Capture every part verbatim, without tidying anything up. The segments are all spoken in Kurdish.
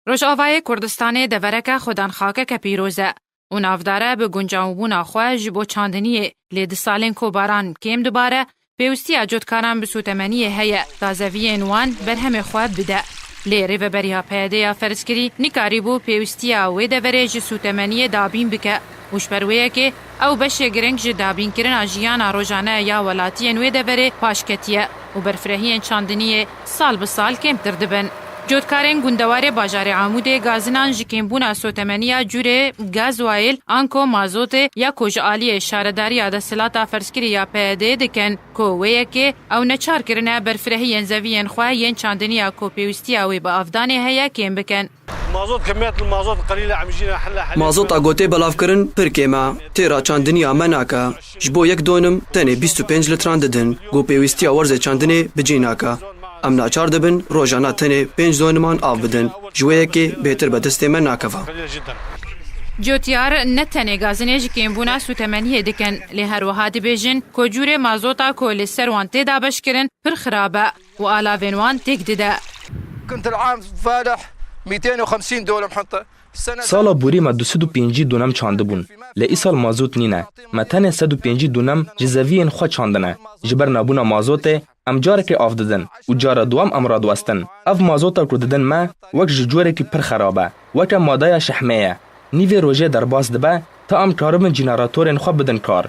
Rojavayê Kurdistanê devereke xwedan xakeke pîroz e û navdar e bi guncawbûna xwe ji bo çandiniyê, lê di salên ku baran kêm dibare, pêwistiya cotkaran bi sûtemeniyê heye, ta zeviyên wan berhemê xwe bide. Lê rêveberiya P Y D'ê ya ferzkirî nikarîbû pêwistiya wê deverê ji sûtemeniyê dabîn bike û ji ber wê yekê ew beşê giring ji dabînkirina jiyana rojane ya welatiyên wê deverê paş ketiye û berfirehiyên çandiniyê sal bi sal kêmtir dibin. Cotkarên gundewarê bajarê Amûdê gazinan ji kêmbûna sotemeniya cûrê gazwayil anko mazotê ya ku ji aliyê şaredariya desthilata ferzkirî ya P Y D'ê dikin, ku wê yekê ew neçar kirine berfirehiyên zeviyên xwe yên çandiniya ku pêwîstiya wê bi avdanê heye kêm bikin. مازوت كمية المازوت قليلة عم يجينا حلا حاليا. Mazota gotê belavkirin pir kêm e. Têra çandiniya me nake. Ji bo yek donim tenê bîst û pênc litran didin. Ku pêwîstiya werzê çandinê bi cî nake. Em naçar dibin rojana tenê pênc doniman av bidin. Ji wê yekê bêtir be destê me nakeve. قليلة جدا. Cotyar ne tenê gazinê ji kêmbûna sûtemeniyê dikin, lê her wiha dibêjin ku cûrê mazota ku li ser wan tê dabeşkirin pir xirab e û alavên wan têk dide. كنت العام فالح ميتين وخمسين دولم حنطة. السنة Sala borî me du sed û pêncî donem çandibûn. Lê îsal mazot nîne. Me tenê sed û pêncî donem ji zeviyên xwe çandine. Ji ber nebûna mazotê, em carekê av didin û cara duwam em radiwestin. Ev mazota ku didin me, wek ji corekî pir xerab e. Weke madeya şehmê ye. Nîvê rojê derbas dibe, ta em karibin cîneratorên xwe bidin kar.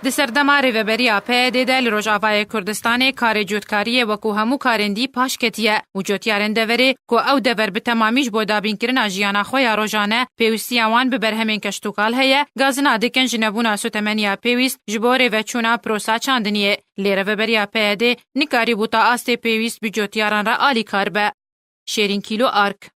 Di serdema rêveberiya P Y D'ê de li Rojavayê Kurdistanê karê cotkariyê wekû hemû karên dî paş ketiye û cotyarên deverê ku ew dever bi temamî ji bo dabînkirina jiyana xwe ya rojane pêwîstiya wan bi berhemên keştûkal heye, gazina dikin ji nebûna sotemeniya pêwîst ji bo rêveçûna prosa çandiniyê. Lê rêveberiya P Y D'ê nikarîbû ta astê pêwîst bi cotyaran re alîkar be. Şêrîn Kîlo Ark.